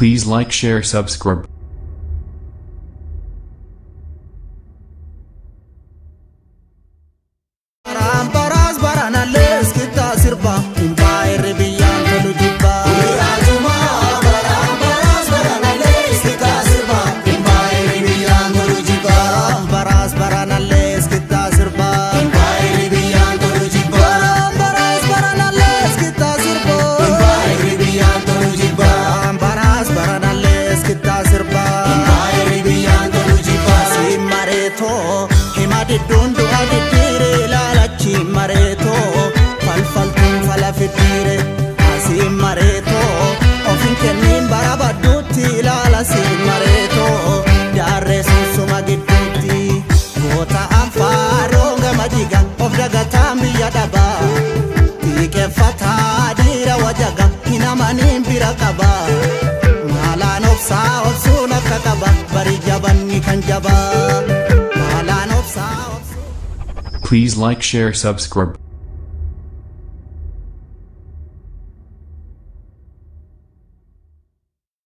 Please like, share, subscribe. Baraas baranallee iskittaa sirba impaayerri biyyaan tolu jibbaa. Baraas baranallee iskittaa sirba impaayerri biyyaan tolu jibbaa. Baraas baranallee iskittaa sirba impaayerri biyyaan tolu jibbaa. Baraas baranallee iskittaa sirba impaayerri biyyaan tolu jibbaa. Si mareetoo hima didduun du'a diddiire ilaalachi mareetoo falfaltuun fala fiddiire asii mareetoo ofin kenniin bara badduutti ilaala si mareetoo jaarree sunsuma gidduutti goota anfaaroo gama jiga of dagataan biyya dhabaa xiiqeffataa dhiira wajaga hin amaniin bira qabaa maalaan obsaa obsuun akka qaba bari jabanni kan jabaa maalaan obsaa obsuun. Please like, share, subscribe.